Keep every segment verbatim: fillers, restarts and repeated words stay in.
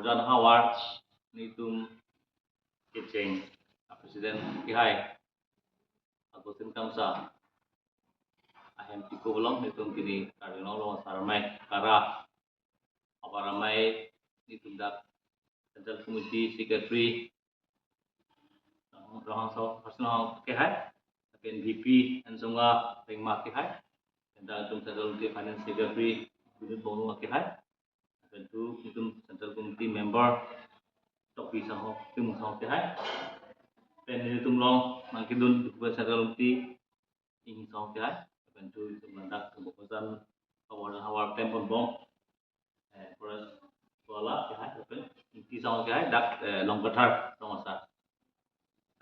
Borjan havar nelitum kecheng a president kehai Augustine Kamsa ahem tiko along nelitum pini Karbi Anglong Rong Asar Amei Kara, Havar Amei, nelitum dak Central Committee Secretary, Rong Asar Personal kehai, lapen V P Ensonga Rengma kehai, lapen dak nelitum Central Committee Finance Secretary Binod Bongrung kehai, lapen tu nelitum Central Committee member Tokbi Sangho, Timung Sangho kehai, lapen nelitum along nangkedun Central Committee Ing Sangho kehai, lapen tu nelitum ladak Borjan havar, havar temple bom, eh, Forest Wala kehai, lapen Ingti Sangho kehai, dak, eh, Longkathar Rong Asar.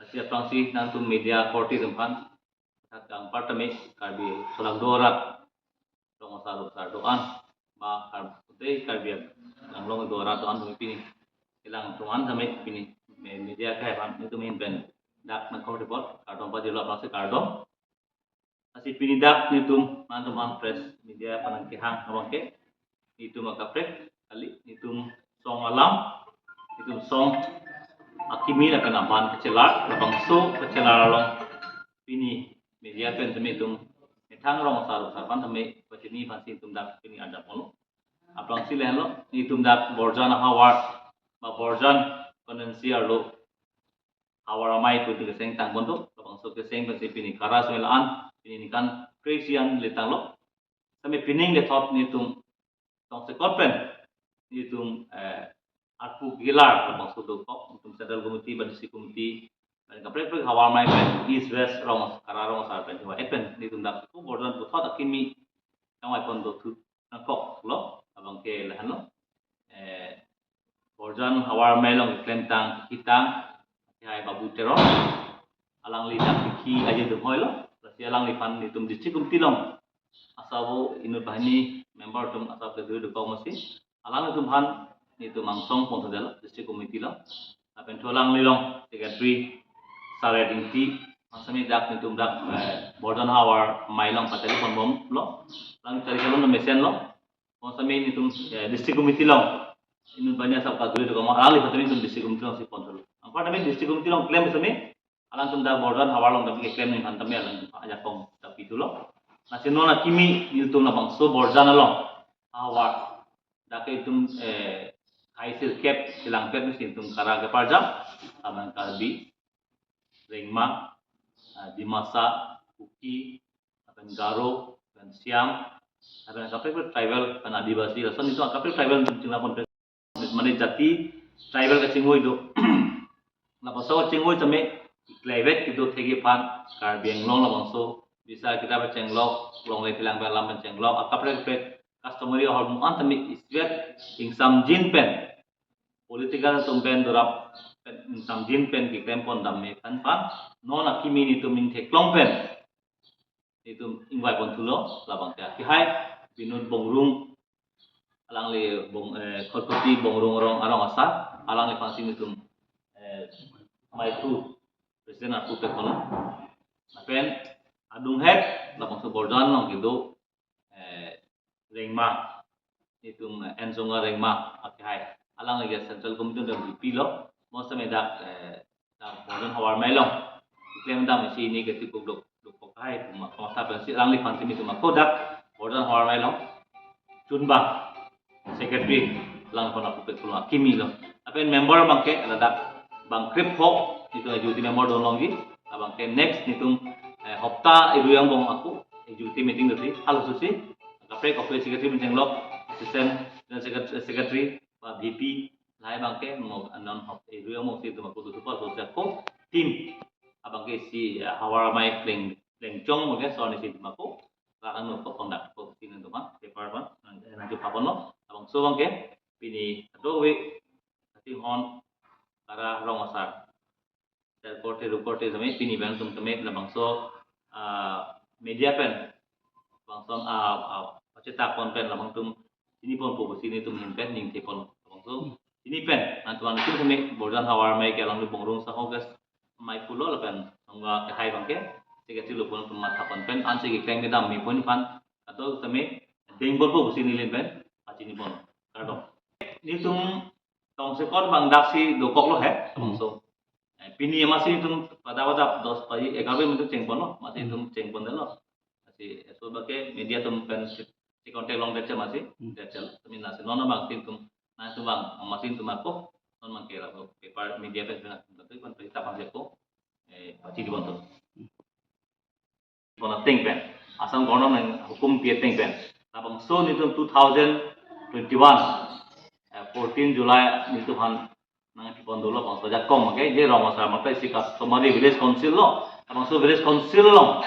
Lasi aphrangsi nangtum media korte atum aphan, dak anparta me Karbi solak do arat, Rong Asar Rong Asar do-an, ba Kar-, pute Karbi Anglong do arat do-an tumi pini kelang atum an tame pini me-, media kehai aphan nelitum ahin pen dak nangkok report kardom pajirlo, aphrangsi kardom. Lasi pini dak nelitum nangtum aphan press media aphan nangkehang abangke, nelitum akaprek kali, nelitum song alam, nelitum song akimi lapen aban kachelar, labangso kachelar along pini media pen tame nelitum methang Rong Asar Rong Asar aphan tame pachini aphansi nelitum dak pini adap ponlo. Aphrangsi lahenlo, nelitum dak Borjan havar ba Borjan constituency arlo Havar Amei pu keseng tang pon do, labangso keseng pensi pini Kara Sumel an, pini ningkan kre-isi an letanglo. Tame pining lethot nelitum tongsekot pen nelitum, eh, arpu kelar, labangso dokok, nelitum Central Committee ba District Committee, lapen kaprek kaprek Havar Amei pen, East West Rong, Kara Rong Asar pen, Havar pen nelitum dak ko Borjan puthot akimi kangvai pon do thu nangkoklo, abangke lahenlo. Eh, Borjan Havar Amei along klemtang, kitang, kehai Babu Teron, alangli dak ki aje dum hoilo, lasi alangliphan nelitum District Committee along asabo inut banghini member atum asap keduri dokok masi, alanglitum aphan nelitum angsong pon thudel District Committee along. Lapen thu alangli along Secretary Sare Dingti, masami dak nelitum dak, eh, Borjan Havar Amei along pateli pon bomlo, alang tari kalon mesenlo, masami nelitum, eh, District Committee along inut banghini asap kaduri dokok ma, alangliphan tame nelitum District Committee alongsi pon thulo. Anparta me District Committee along klem sami, alangtum dak Borjan havar along tame keklem ningkan tame alangtum ajakong tapi thulo. Lasi non akimi nelitum labangso Borjan along havar dak itum, eh, hai sirkep, selangpet masi itum Kara keparjam, lapen Karbi, Rengma, ah, Dimasa, Kuki, lapen Garo, lapen Siang, lapen kaprek kaprek tribal, lapen Adivasi, lason itum kaprek tribal itum chingla pon pen, mane jati tribal kachingvoi do. Labangso kachingvoi tame keklemvet kedo thekji aphan Karbi Anglong labangso bisa kita pen chenglok, longle phelang pen alam pen chenglok, akaprek kaprek customary ahormu an tame isvet ingsamjin pen, political atum pen dorap pen ingsamjin pen keklem pon dam me aphan aphan non akimi nelitum ning theklong pen nelitum ingvai pon thulo, labangke kehai Binod Bongrung, alangli Bong, eh, Kholpoti Bongrung Rong Arong Asar, alangliphansi nelitum, eh, maipu president arpu pekon. Lapen adunghet labangso Borjan along kedo, eh, Rengma, nelitum, eh, Ensonga Rengma akehai, alangli ke Central Committee atum V P lo, masami dak, eh, dak Borjan Havar Amei along klem dam isi ini ke tipuk dok, dokok hai, ma, ma, tapi si alangliphansi nelitum ako dak Borjan Havar Amei along chunbang Secretary, alangliphan ako peklo akimi lo. Lapen member abangke ladak bang krepho, nelitum executive member do longji, abangke next nelitum, eh, hopta irui angbong ako executive meeting dosi, halaso si kaprek kaprek Secretary meeting lok, Assistant General Secretary, Secretary ba V P, lahai abangke mo non hop irui angbong si itum ako do super so ako team abangke si, eh, Havar Amei pleng, plengchong mo ke so ni si itum ako rak anu ko conduct ko sini teman paper man nang, nangjupa ponlo. Labangso abangke pini ado we ating hon Kara Rong Asar, ter korte ru korte tame pini pen itum tame labangso, ah, media pen labangso, ah, ah, pachetak pon pen labang itum chini ponpo pusi nelitum ahin pen ningthe pon labangso chini pen nangtum an itum tame Borjan Havar Amei ke alangli Bongrung Sangho ke maipulo, lapen Sangho kehai abangke Secretary lo pon, itum matha pon pen ansi keklem kedam me pon aphan ado tame deng ponpo pusi neli ahin pen pachini pon. Kardom. Nelitum tongsekot abang daksi dokoklo he. Hmm. So, eh, pini amatsi itum pada pada dos paji egarve minute chengponlo, amatsi itum chengpondetlo. Amatsi, eh, so abangke media atum pen si, si contact longdet che amatsi, Hmm. det che. Kami nasi non abang itum, nangtum abang, amatsi itum ako, non abangke la, paper media pen pina, tapi kan kita pang ko, eh, pachini ponpo. Pon ateng pen, Assam government nanghukum pi ateng pen, labangso nelitum two thousand twenty-one, eh, fourteen July nelitum aphan nangpiponlo, labangso ajakong, okay, je rong asar mate isi customary village council lo, labangso village council along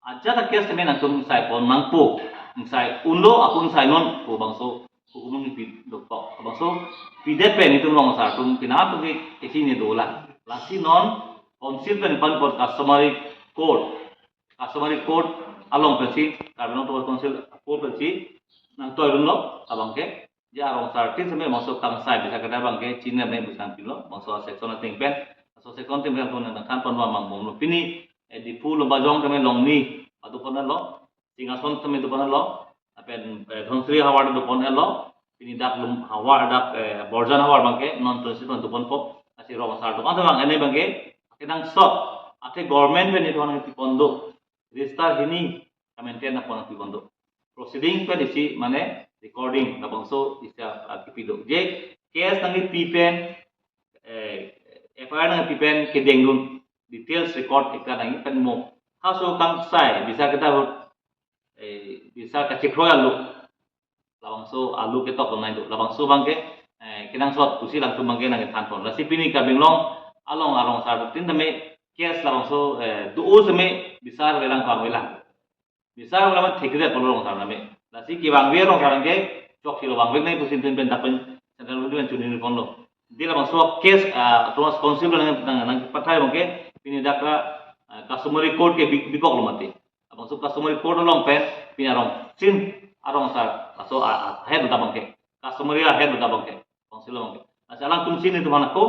ajat a-case tame nangtum ingsai pon nangpo, ingsai unlo, ako ingsai non pu bangso hukum nangpi dokok. Labangso pidet pen itum rong asar atum pina atum ke kechini dolang. Lasi non council pen pan pon customary court, customary court along pensi, Karbi Anglong Autonomous Council court pensi nangtoidunlo, abangke, je arong asar tin seme bangso kangsai bisa kedai abangke chinine bisa nangpilo, bangso section ateng pen, bangso section ateng pen nangthan pon abang bomlo. Pini, eh, Diphu Lumbajong tame Longni adoponlo, Singhason tame doponlo, lapen, eh, Dhansiri havar doponlo, pini dak Lum havar dak, eh, Borjan havar abangke non Dhansiri pen doponpo, lasi rong asar do-an abang ene abangke kenangsot, athe government pen nelitum aphan nangpipon do, register hini ka-maintain nangpon nangpipon do. Proceeding pen isi mane recording labangso isi, ah, kipi do. Je case nangpi pen, eh, F I R nangpi pen kedengdun, details record eka nangpi pen mo. Halaso kangsai bisa kedai ahut, eh, bisa kachekroi alo, labangso alo ketok nangdo. Labangso abangke, eh, kenangsot pusi alangtum abangke nangkethan pon. Lasi pini Karbi Anglong along arong asar tin tame case labangso, eh, do-o seme bisar avelang, vangvelang. Bisar avelang thekre pulo rong asar tame. Lasi kevangve rong asar ke choksilo, vangve nangji pusi nelitum pen dak pen central government chuningri ponlo. Di labangso case, ah, Autonomous Council nang, nang, nangpathai abangke pini dak, ah, customary court ke bi-, bikoklo mati. Labangso customary court along pen pini arong tin arong asar, laso, ah, ah, head abangke, customary head abangke, council abangke. Lasi alangtum chini atum aphan ako,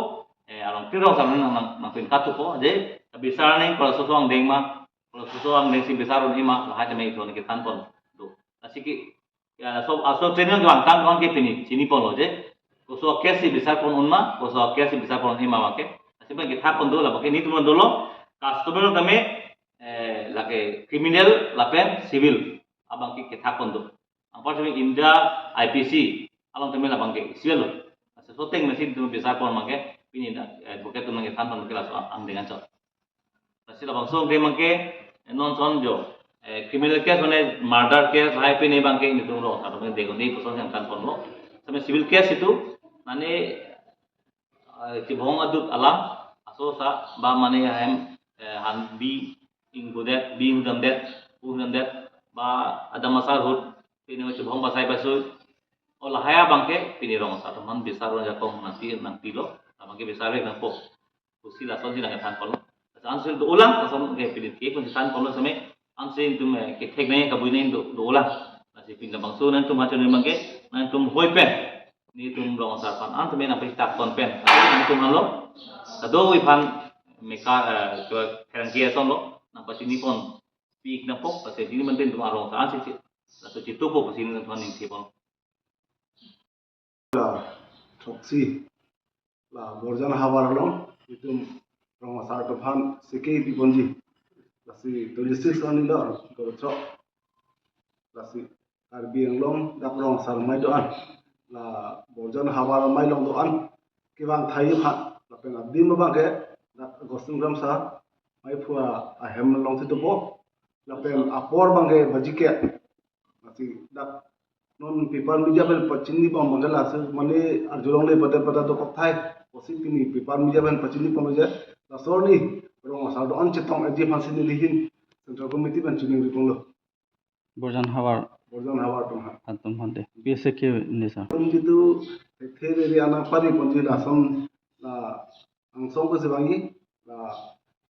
eh, arong tin rong asar nang, nang, nangpin katupo, je bisar nangji, koso-so angdeng ma, koso-so angdengsi bisar un-e ma, lahai tame itum nangkethan pon do. Lasi ke, ya, so, aso training kevang tang kevang ke pini chini ponlo je, koso case si bisar pon un ma, koso case si bisar pon un-e ma abangke. Lasi abang kethak pon do, labangke nelitum dolo, customary tame, eh, lake criminal lapen civil abangke kethak pon do. Anpar tame India I P C along tame labangke isialo. Lasi so ateng mesi nelitum bisar pon abangke pini dak, eh, advocate atum nangkethan pon ke laso angdeng anchot. Lasi labangso angdeng abangke, eh, non son jo, eh, criminal case mane murder case lahai pini abangke nelitum rong asar atum dengdun, di puson yang than ponlo. Tame civil case itum mane, eh, chibong aduk alam, aso sa ba mane ahem, eh, han bi ingbudet, bi ingdamdet, bu ingdamdet, ba adam asar ahut pini chibong basai basui, o lahai abangke pini rong asar atum aphan bisar ajakong nangpi, nangpilo, labangke bisar vek nangpo pusi lasonsi nangkethan ponlo. Ansi dolang, lason ke pini ke pun than ponlo seme, ansi nelitum, eh, kethek nangji kabui nangji do, dolang. Lasi pini labangso nangtum hachon abangke, nangtum hoi pen nelitum rong asar aphan, an tame nangpachethak pon pen, nelitum halo, kadokave aphan meka, eh, ke pherangke asonlo, nangpachini ponpik nangpo, lasi pini mantin nelitum arong asar ansi, laso chitupo pusi nelitum aphan ningje pon. Throksi la Borjan havar along itum rong asar atum aphan sike piponji. Lasi twenty-six anilo, kothrok. Lasi Karbi Anglong dak rong asar amei do-an, la Borjan havar amei along do-an kevang thai aphan, lapen adim abangke dak Agustin Kramsa amei aphu ahem alongsi dopo, lapen apor abangke baji kep. Lasi dak non paper media pen pachini pon abangke laso mane arjulongle pada pada dokok thai pusi pini paper media pen pachini pon je, laso arni rong asar do-an chetong eji aphansi neli ahin Central Committee pen chiningri ponlo. Borjan havar. Borjan havar atum aphan. Atum aphan de. P S A K ni sa. Atum jitu the the re re ana pari ponji lason la angsong kosi vangji, la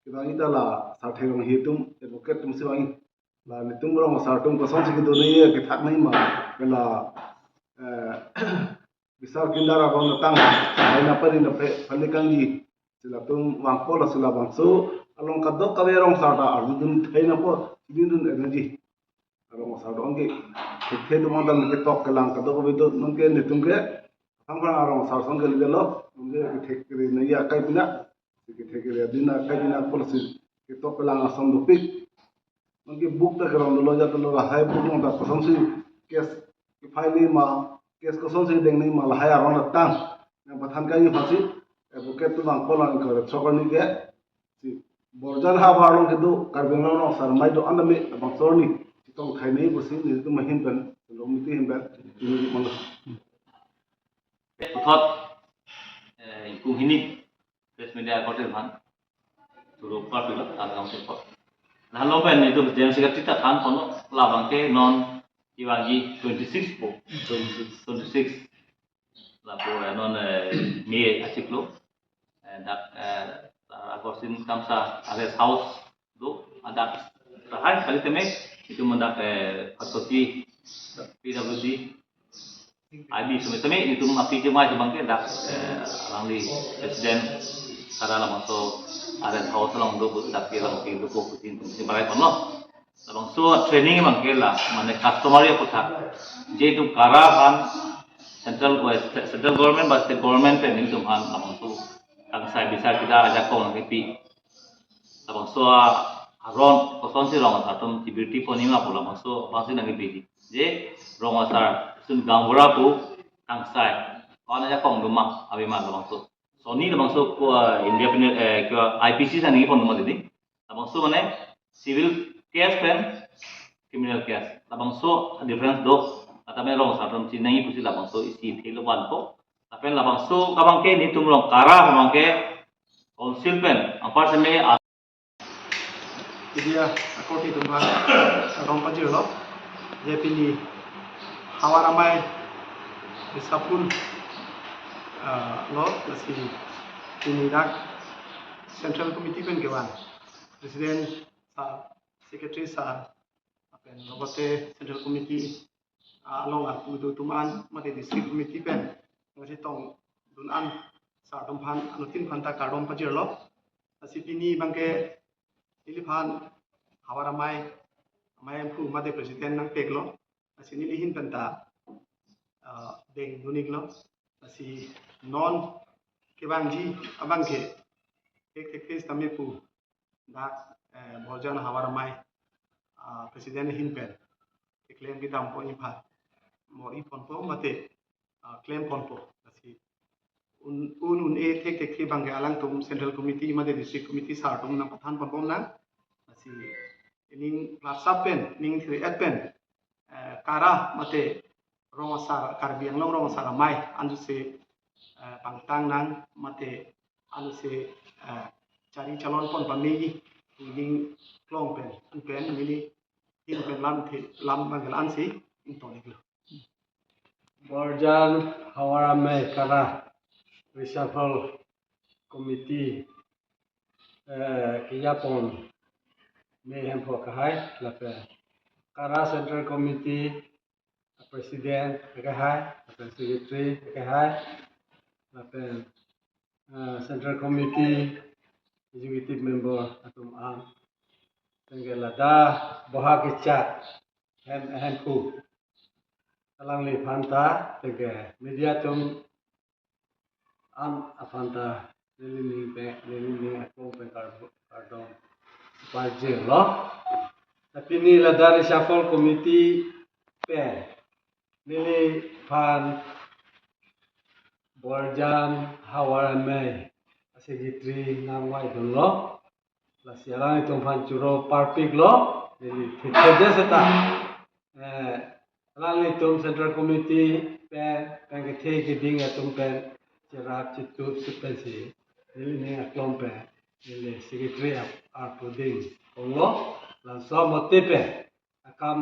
kevangji ta la Sarthe Ronghi atum advocate atumsi vangji. La nelitum rong asar atum kosonsi kedo nangji, kethak nangji ma, la, eh, bisar kindar aron atang, hai na pari na phe, phali kangji. Si latum vangpo, lasi labangso along kadokave rong asar ta arjudun thai nangpo, chinidun energy. Rong asar do-an ke, kethe atum aphan ta ketok kelang kadokave do, non ke nelitum ke Thangphan arong sar song kali delo, mungkin kethek kiri na ya kai pina, kethek kiri adin na kai pina policy ketok kelang ason dopik. Mungkin book ta kerong dolo ya dolo lahai book nong ta kosonsi case file ma, case kosonsi deng ni ma lahai arong datang. Nangpathan kai pasi, advocate tu bang kolang ke sokor ni ke, si Borjan havar along kedo Karbi Anglong rong asar amei do-an tame bangso arni chetong thai nei pusi nelitum ahin pen, lo miti ahin pen, ini mang. Puthot, eh, ingkung hini press media korte aphan choro parpilo, ta gam se por. Lahenlo pen nelitum General Secretary ta than ponlo, labang ke non kevangji twenty-six po, twenty-six, twenty-six. Lapu, eh, non, eh, May achiklo. Eh, dak, eh, Augustine Kamsa a rest house do, adak tahai kali tame, itum dak, eh, Parsoti, P W D, I B seme seme, itum api jemai abang ke dak, eh, alangli president, kara labangso a rest house along do, dak ke along ke do ko kutin tum si barai ponlo. Labangso training abang ke la, mane customary aphuthak. Je itum kara aphan central, eh, central government ba state government pen nelitum aphan labangso kangsai bisar kita ajakong nangkepi. Labangso aron kosonsi rong asar atum chibirti ponji ma pu labangso abangsi nangkepi. Je rong asar sun gaonbura pu kangsai, ko-an ajakong do ma, ave ma labangso. Soni labangso ko, eh, India pen, eh, ko I P C sa nangkepon do ma didi. Labangso mane civil case pen criminal case. Labangso difference do. Atame rong asar atum chinine pusi labangso isi thelo vanpo. Lapen labangso abang ke nelitum rong kara abang ke council pen anpar seme a- Media akorte atum aphan kardom pajirlo. Je pini havar amei reshuffle, ah, lo, lasi pini dak Central Committee pen kevang President sir, Secretary sir, lapen lapulote Central Committee, ah, along arpu do atum an, mate District Committee pen nangchetongdun an sar atum aphan, anuttin aphan ta kardom pajirlo. Lasi pini abang ke neliphan havar amei, amei amphu mate President nangpeklo. Lasi neli ahin pen ta, ah, dengdun iklo. Lasi non kevangji abang ke thekthek tame pu dak, eh, Borjan havar amei, ah, President ahin pen keklem kedam ponji aphan bor-i ponpo mate, ah, klem ponpo. Lasi un un un-e thekthek abang ke alangtum Central Committee mate District Committee sar atum nangpathan ponbom nang. Lasi ning plasap pen, ning thiri-et pen, eh, kara mate rong asar, Karbi Anglong rong asar amei ansi, eh, pangtang nang mate ansi, eh, chari chalon pon pame ning klong pen, an pen neli ahin pen lam the, lam abang ke la-ansi ingtong iklo. Borjan havar amei kara reshuffle committee, eh, kejapon me hempho akehai, lapen kara Central Committee President akehai, lapen Secretary akehai, lapen, eh, Central Committee Executive Member atum an, tengke ladak boha kechak hem hemphu alangliphan ta, tengke media atum an aphan ta neli ning pen, neli ning aklong pen kar-, kardom pajirlo. Tapi pini ladak reshuffle committee pen neliphan Borjan havar amei a-secretary nangvaidunlo. Lasi alanglitum aphan choro parpiklo, neli thekthedetsi ta, eh, alanglitum Central Committee pen, pen kethe keding atum pen cherap chetut si pensi neli ning aklong pen neli secretary ap-, arpu ding onglo. Laso mote pen akam